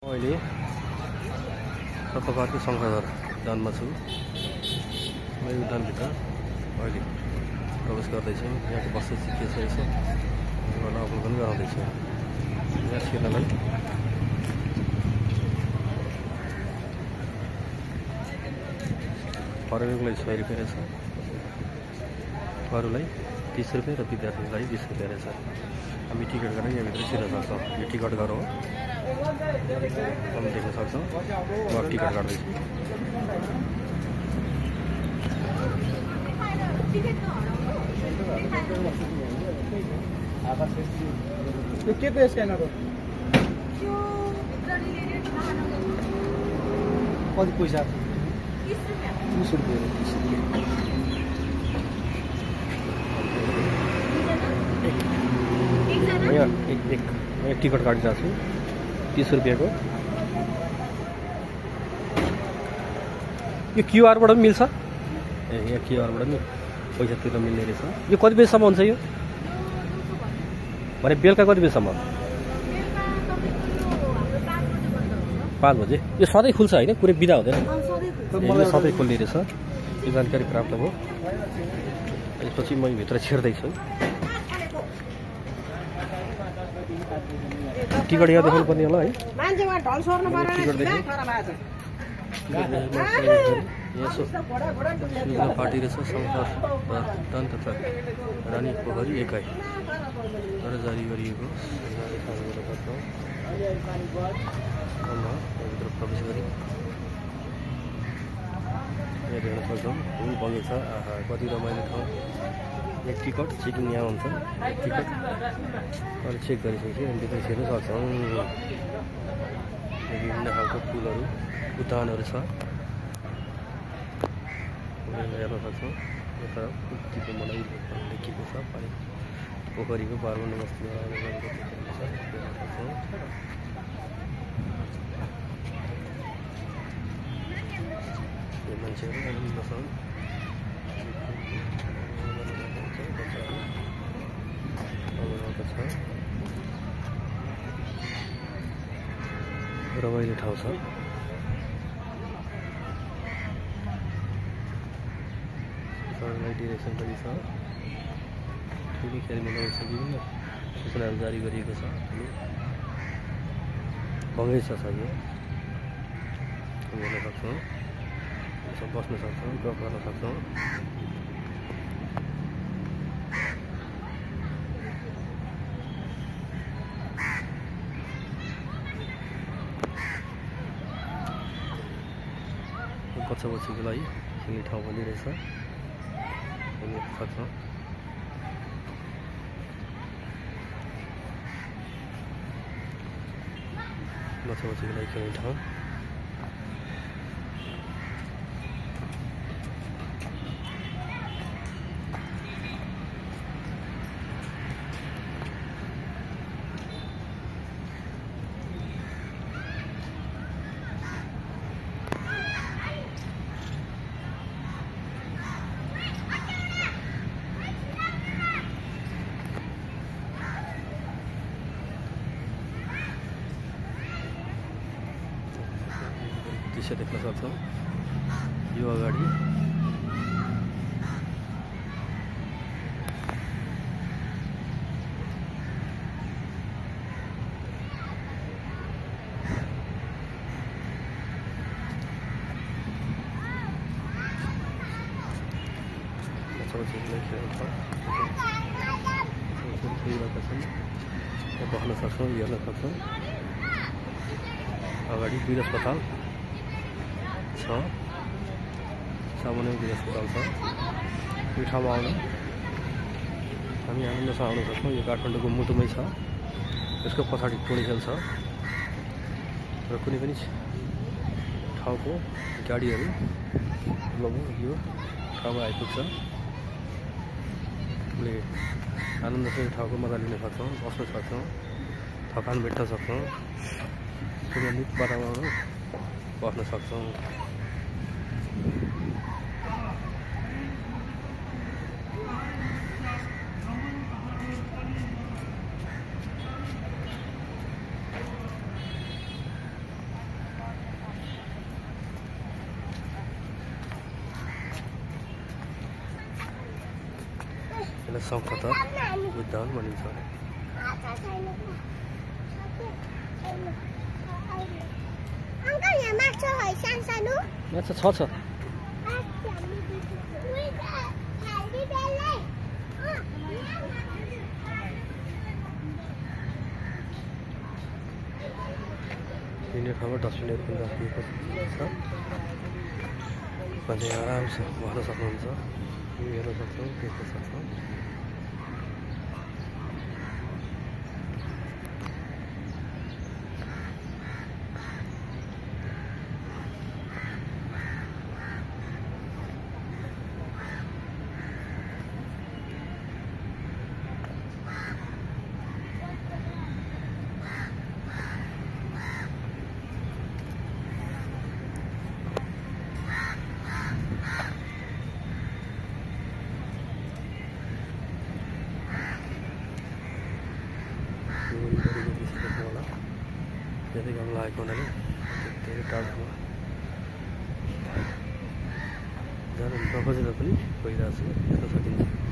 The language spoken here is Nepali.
अहिले तत्त्वपाती शङ्खघर उद्यानमा छु। म यो उद्यानभित्र अहिले प्रवेश गर्दैछु। यहाँको परिस्थिति के छ यसो गर्न अवलोकन गराउँदैछु। यहाँ छिर्नलाई पर्यटकलाई 100 रुपियाँ रहेछ, अरूलाई 30 रुपियाँ र विद्यार्थीलाई 20 रुपियाँ रहेछ। हामी टिकट गरेर यहाँभित्र छिर्न सक्छौँ। यो टिकट घर हो, हामी देख्न सक्छौँ। म टिकट काट्दैछु। के को स्क्यानर हो? कति पैसा? 30 रुपियाँ। यहाँ एक टिकट काटिरहेको छु 30 रुपियाँको। यो क्युआरबाट पनि मिल्छ? यहाँ क्युआरबाट पनि पैसा तिर्न मिल्ने रहेछ। यो कति बजीसम्म हुन्छ यो? भने बेलुका कति बजीसम्म? 5 बजे। यो सधैँ खुल्छ होइन? कुनै बिदा हुँदैन? यो सधैँ खोल्ने रहेछ। यो जानकारी प्राप्त भयो। यसपछि म भित्र छिर्दैछु। टिकट यहाँ देखाउनु पर्ने होला है? पार्टी रहेछ शङ्कर उद्यान तथा रानी पोखरी एकाइ जारी गरिएको भित्र प्रवेश गरी यहाँ देख्न सक्छौँ। फुल बगैँचा। कति रमाइलो ठाउँ। एक टिकट चेकिङ यहाँ हुन्छ। टिकट अहिले चेक गरिसकेपछि अनि भित्र छिर्न सक्छौँ। विभिन्न खालको फुलहरू उद्यानहरू छ, हेर्न सक्छौँ। यता कुटीको मलाई लेखिएको छ। पानी पोखरीको 12 नम्बर बस्तीमा हेर्न सक्छौँ। यो मान्छेहरू आउनुसँग रमाइलो ठाउँ छ। डिरेक्सन पनि छ। ठुलो खेल्ने विभिन्न सूचनाहरू जारी गरिएको छ। बगैँचा छ यो, हेर्न सक्छौँ। बस्न सक्छौँ, गफ गर्न सक्छौँ। बच्चा-बच्चीको लागि खेल्ने ठाउँ पनि रहेछ, हेर्न सक्छौँ। बच्चा-बच्चीको लागि खेल्ने ठाउँ। दृश्य देख्न सक्छौँ। यो अगाडि बस्न सक्छौँ, हेर्न सक्छौँ। अगाडि वीर अस्पताल छ, सामान्य वीर अस्पताल छ। यो ठाउँमा आउनु हामी आनन्दसँग आउन सक्छौँ। यो काठमाडौँको मुटुमै छ। यसको पछाडि टोलीखेल छ र कुनै पनि ठाउँको गाडीहरू लगभग यो ठाउँमा आइपुग्छ। आनन्दसँग ठाउँको मजा लिन सक्छौँ, बस्न सक्छौँ, थकान मेट्न सक्छौँ, सुगन्धित वातावरण बस्न सक्छौँ। यसलाई शङ्खत उद्यान भनिन्छ। माछा छ हिँड्ने ठाउँमा डस्टबिनहरू पनि राखिएको छ। मान्छे आरामसँग बस्न सक्नुहुन्छ, हेर्न सक्छौँ, देख्न सक्छौँ। धेरै घाम लागेको हुनाले धेरै टाढोमा जानु नखोजेर पनि गइरहेको छु, हेर्न सकिन्छ।